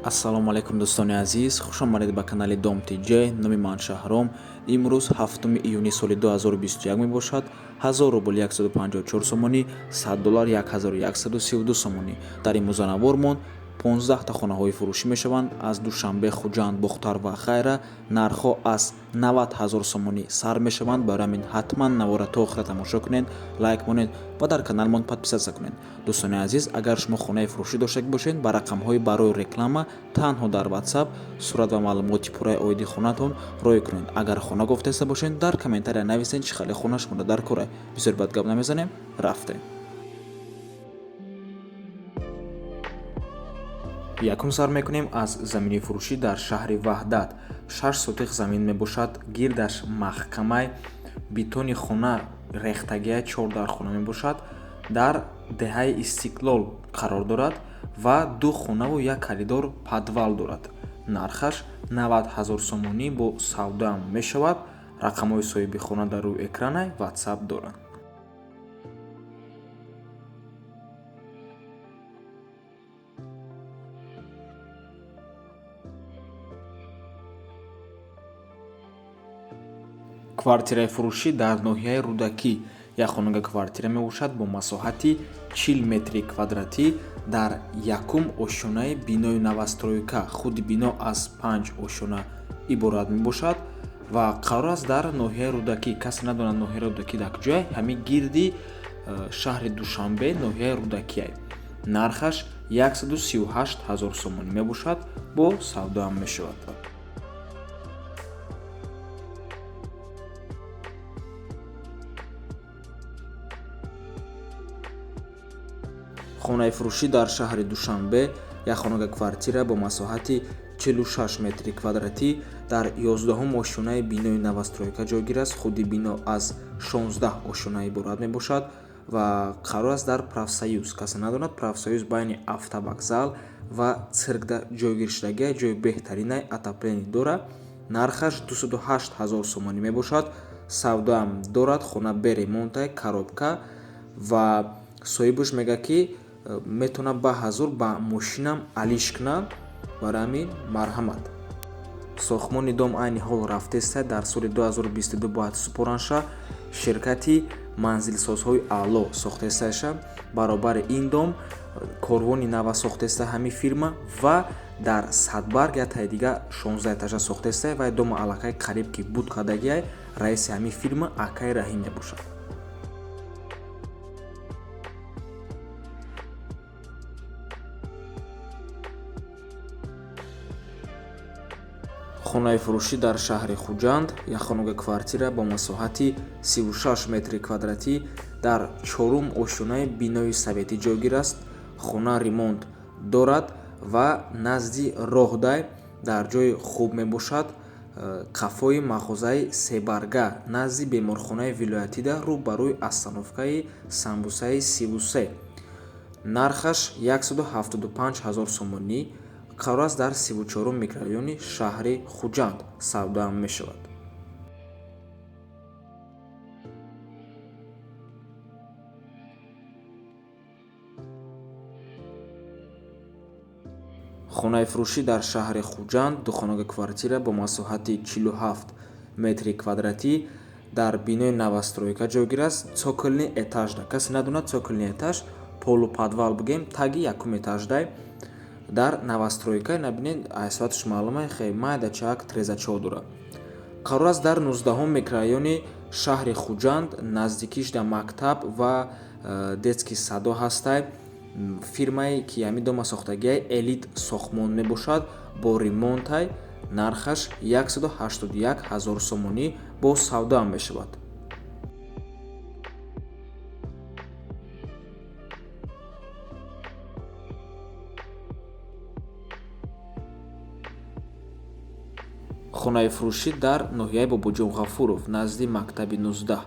Ассалому алайкум, дӯстони азиз, хуш омадед ба канали Дом ТЖ. Номи ман Шаҳром. Имрӯз 7 июни соли 2021 мебошад. 1000 рубл 154 сомонӣ, 100 доллар 1132 сомонӣ. Дар имрӯза 15 та хонаҳои фурӯшӣ мешаванд аз Душанбе, Хуҷанд, Бохтар ва ғайра. Нархҳо аз 90 ҳазор сомонӣ сар мешаванд. Барои ҳамин ҳатман навора то охира тамошо кунед, лайк монед ва дар каналмон подписаться кунед. Дӯстони азиз, агар шумо хонаи фурӯшӣ доштагӣ бошед, ба рақамҳои барои реклама танҳо дар WhatsApp сурат ва маълумоти пурраи оиди хонатон роӣ кунед. Агар хона гуфтаиста бошед, дар комментария нависед, чӣ хеле хона шуморо дар кора. Бисёр бад гап намезанем, рафтем. Якум сар мекунем аз замини фурӯшӣ дар шаҳри Ваҳдат. 6 сотих замин мебошад, гирдаш маҳкамай, бетони хона рехтагия, чор дар хона мебошад, дар деҳаи Истиқлол қарор дорад ва ду хонаву як коридор, подвал дорад. Нархаш 90 ҳазор сомонӣ, бо савдоам мешавад. Рақамҳои соҳиби хона дар рӯи экранай, WhatsApp доранд. Квартираи фурӯшӣ дар ноҳияи Рӯдакӣ, як хонага квартира мебошад бо масоҳати 40 метри квадратӣ дар якум ошёнаи бинои новостройка. Худи бино аз панҷ ошёна иборат мебошад ва қарор аст дар ноҳияи Рӯдакӣ. Касе надонад ноҳияи Рӯдакӣ дар куҷое, ҳамин гирди шаҳри Душанбе ноҳияи Рӯдакиай. Нархаш 138 ҳазор сомонӣ мебошад, бо савдоам мешавад. Хонаи фурӯшӣ дар шаҳри Душанбе, як хонага квартира бо масоҳати 46 метри квадратӣ дар 11-ум ошёнаи бинои новостройка ҷойгир аст. Худи бино аз 16 ошёна иборат мебошад ва қарор аст дар Профсоюз. Касе надонад, Профсоюз байни автовокзал ва циркда ҷойгир шудагия, ҷои беҳтаринай, отопление дорад. Нархаш 208 ҳазор сомонӣ мебошад, савдоам дорад. Хона бе ремонтай, коробка, ва соҳибаш мегӯяд, ки метавонад ба ҳазур ба мошинам алиш кунад. Барои ҳамин марҳамат. Сохтмони дом айни ҳол рафтеста, дар соли 2022 бояд супоранд ша. Ширкати манзилсозҳои Аъло сохтесташа. Баробари ин дом корвони нава сохтеста ҳамин фирма ва дар Садбарг як таи дига 16 этажа сохтеста ва дома аллакай қариб ки буд кардагиай. Раиси ҳамин фирма акай Раҳим мебошад. Хонаи фурӯшӣ дар шаҳри Хуҷанд, як хонага квартира бо масоҳати 36 метри квадратӣ дар чорум ошёнаи бинои советӣ ҷойгир аст. Хона ремонт дорад ва назди роҳдай, дар ҷои хуб мебошад, қафои мағозаи Себарга, назди беморхонаи вилоятида, рӯ ба рӯи остановкаи самбусаи 33. Нархаш 175 ҳазор сомонӣ, қарор аст дар 34-ум микрорайони шаҳри Хуҷанд, савдоам мешавад. Хонаи фурӯшӣ дар шаҳри Хуҷанд, духонага квартира бо масоҳати 47 метри квадратӣ дар бинои новостройка ҷойгир аст, цокольный этажда. Касе надонад, цокольный этаж полуподвал бигем, таги якум этаждай дар новостройка. Набинед, айсоаташ маълума, хе майда чак трезачо дорад. Қарор аст дар 19-ум микрорайони шаҳри Хуҷанд, наздикиш дар мактаб ва детский садо ҳастай. Фирмае ки ҳамин дома сохтагиай Элит Сохтмон мебошад, бо ремонтай. Нархаш 181 ҳазор сомонӣ, бо савдоам мешавад. Хонаи фурӯшӣ дар ноҳияи Бобоҷон Ғафуров, назди мактаби 19,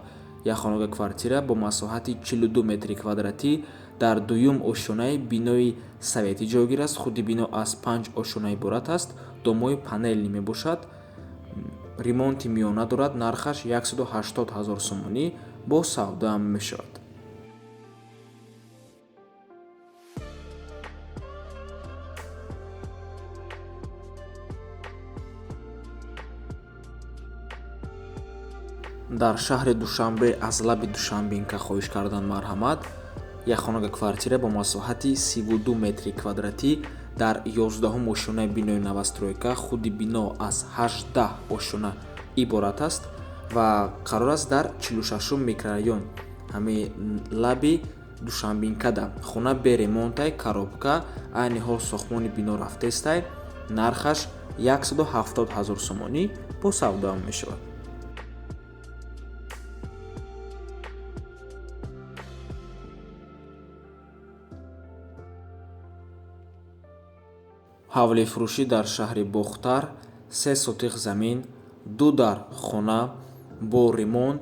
як хонага квартира бо масоҳати 42 метри квадратӣ дар дуюм ошёнаи бинои советӣ ҷойгир аст. Худи бино аз панҷ ошёна иборат аст, домҳои панелӣ мебошад, ремонти миёна дорад. Нархаш 180 ҳазор сомонӣ, бо савдоам мешавад. Дар шаҳри Душанбе аз лаби Душанбинка хоҳиш кардан марҳамат. Якхонага квартира бо масоҳати 32 метри квадратӣ дар 11-ум ошёнаи бинои новостройка. Худи бино аз 18 ошёна иборат аст ва қарор аст дар 46-ум микрорайон, ҳамин лаби Душанбинкада. Хона бе ремонтай, коробка, айни ҳол сохтмони бино рафтестай. Нархаш 170 000 сомонӣ, бо савдоам мешавад. Ҳавлифурӯшӣ дар шаҳри Бохтар, 3 сотих замин, 2 дар хона бо ремонт,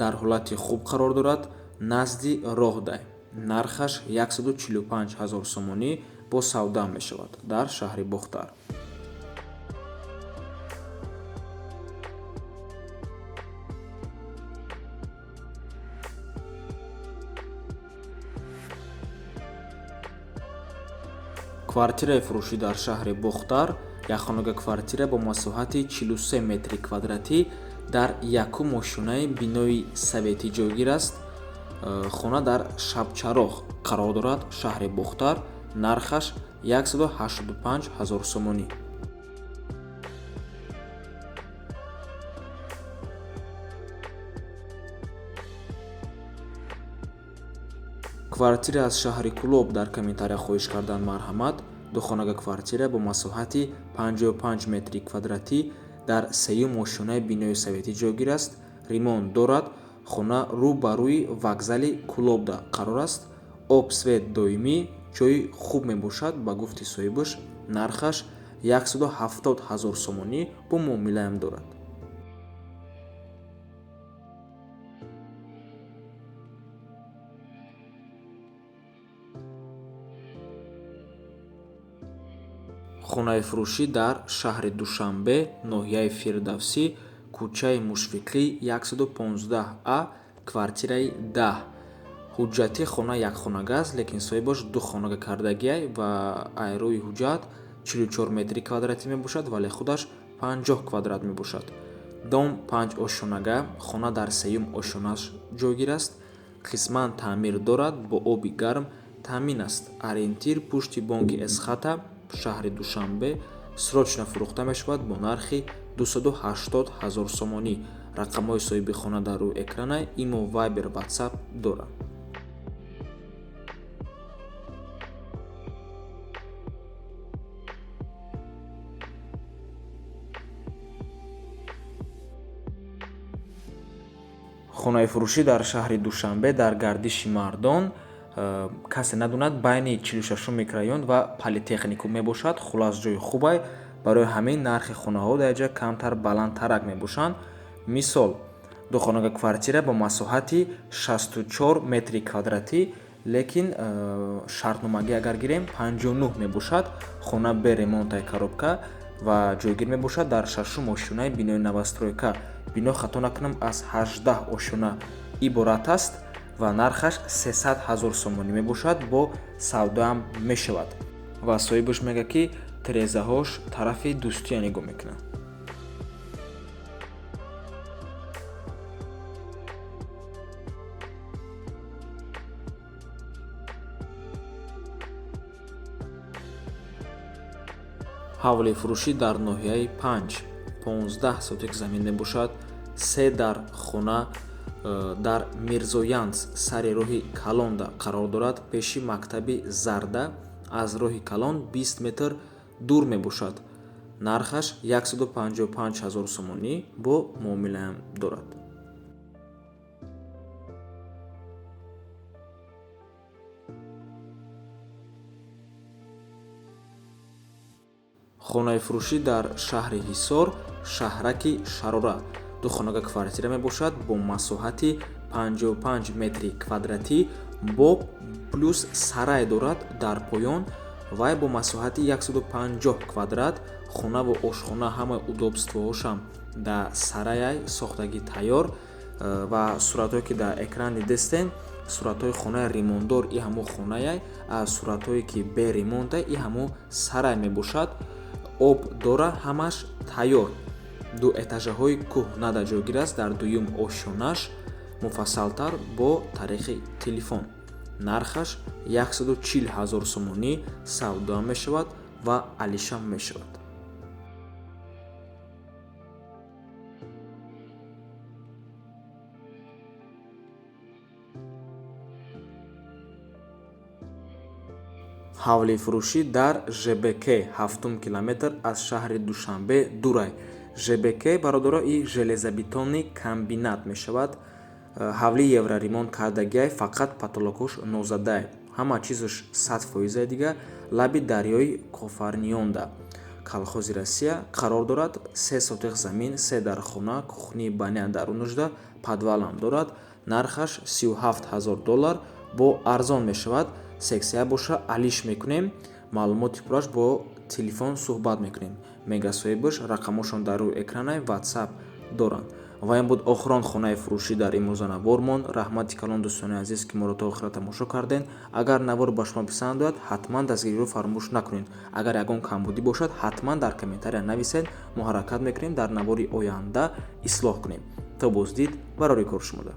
дар ҳолати хуб қарор дорад, назди роҳдай. Нархаш 145 000 сомонӣ, бо савда мешавад дар шаҳри Бохтар. Квартираи фурӯшӣ дар шаҳри Бохтар, якхонага квартира бо масоҳати 43 метри квадратӣ дар якум ошёнаи бинои советӣ ҷойгир аст. Хона дар Шабчароғ қарор дорад, шаҳри Бохтар. Нархаш 185 000 сомонӣ. Квартира аз шаҳри Кулоб дар комментария хоҳиш кардан марҳамат. Духонага квартира бо масоҳати 55 метри квадратӣ дар сеюм ошёнаи бинои советӣ ҷойгир аст. Ремонт дорад. Хона рӯ ба рӯи вокзали Кулобда қарор аст. Об, свет доимӣ, ҷои хуб мебошад. Ба гуфти соҳибаш, нархаш 170 000 сомонӣ, бо муомилаам дорад. Хонаи фурӯшӣ дар шаҳри Душанбе, ноҳияи Фирдавсӣ, кӯчаи Мушфиқӣ 115А, квартираи 10. Ҳуҷҷати хона якхонага аст, лекин соҳибаш ду хонага кардагиай ва айрӯи ҳуҷҷат 44 метри квадратӣ мебошад, вале худаш 50 квадрат мебошад. Дом 5 ошёнага, хона дар сеюм ошёнаш ҷойгир аст. Қисман таъмир дорад, бо оби гарм таъмин аст. Ориентир пушти бонки Эсхата, шаҳри Душанбе. Срочно фурӯхта мешавад бо нархи 280 000 сомонӣ. Рақамҳои соҳиби хона дар рӯи экрана, имо, Вайбер, Ватсап дорад. Хонаи фурӯшӣ дар шаҳри Душанбе дар гардиши мардон, касе надонад, байни 46-ум микрорайон ва политехникум мебошад. Хулас, ҷои хубай, барои ҳамин нархи хонаҳо дар ҷа камтар баландтарак мебошанд. Мисол, духонага квартира бо масоҳати 64 метри квадратӣ, лекин шартномагӣ агар гирем 59 мебошад. Хона бе ремонтай, коробка ва ҷойгир мебошад дар шашум ошёнаи бинои новостройка. Бино, хато накунам, аз 18 ошёна иборат аст ва нархаш 300 000 сомонӣ мебошад, бо савдоам мешавад. Ва соҳибаш мегӯяд, ки тирезаҳош тарафи дӯстия нигоҳ мекунад. Ҳавлии фурӯшӣ дар ноҳияи Панҷ, 15 сотик замин мебошад, 3 дар хона, дар Мирзоянц сари роҳи Калонда қарор дорад, пеши мактаби Зарда аз роҳи Калон 20 метр дур мебошад. Нархаш 155 000 сомонӣ, бо муомилаам дорад. Хонаи фурӯшӣ дар шаҳри Ҳисор, шаҳраки Шарора, духонага квартира мебошад бо масоҳати 55 метри квадратӣ, бо плюс сарай дорад дар поён вай бо масоҳати 150 квадрат. Хона ва ошхона, ҳамаи удобствоҳошам дар сараяй сохтагӣ тайёр. Ва суратҳое ки дар экран дидестен, суратҳои хонаи ремонтдор и ҳамун хонаяй, суратҳое ки бе ремонтай и ҳамун сарай мебошад. Об дора, ҳамаш тайёр. Дуэтажаҳои кӯҳнада ҷойгир аст, дар дуюм ошёнаш, муфассалтар бо тариқи телефон. Нархаш 140 000 сомонӣ савдо мешавад ва алишам мешавад. Ҳавлии фурӯшӣ дар ЖБК, 7 километр аз шаҳри Душанбе дурай. ЖБК, бародаро, и железобетонный комбинат мешавад. Ҳавлии евроремонт кардагиай, фақат потолокош нозадай, ҳама чизаш 100%. Дига лаби дарёи Кофарнионда, колхози Россия қарор дорад. 3 сотих замин, се дархона, кухни, баня дарунашда, подвалам дорад. Нархаш 37 000 доллар, бо арзон мешавад. Сексия боша, алиш мекунем. Маълумоти пурраш бо телефон суҳбат мекунем. Мега соҳибаш рақамошон дар рӯи экранай, WhatsApp доранд. Ва ин буд охирон хонаи фурӯшӣ дар имрӯза навормон. Раҳмати калон, дӯстони азиз, ки моро то охира тамошо кардем. Агар навор ба шумо писанд ояд, ҳатман дастгириро фаромӯш накунед. Агар ягон камбудӣ бошад, ҳатман дар комментария нависед, мо ҳаракат мекунем, дар навори оянда ислоҳ кунем. То боздид, барори кор шумода.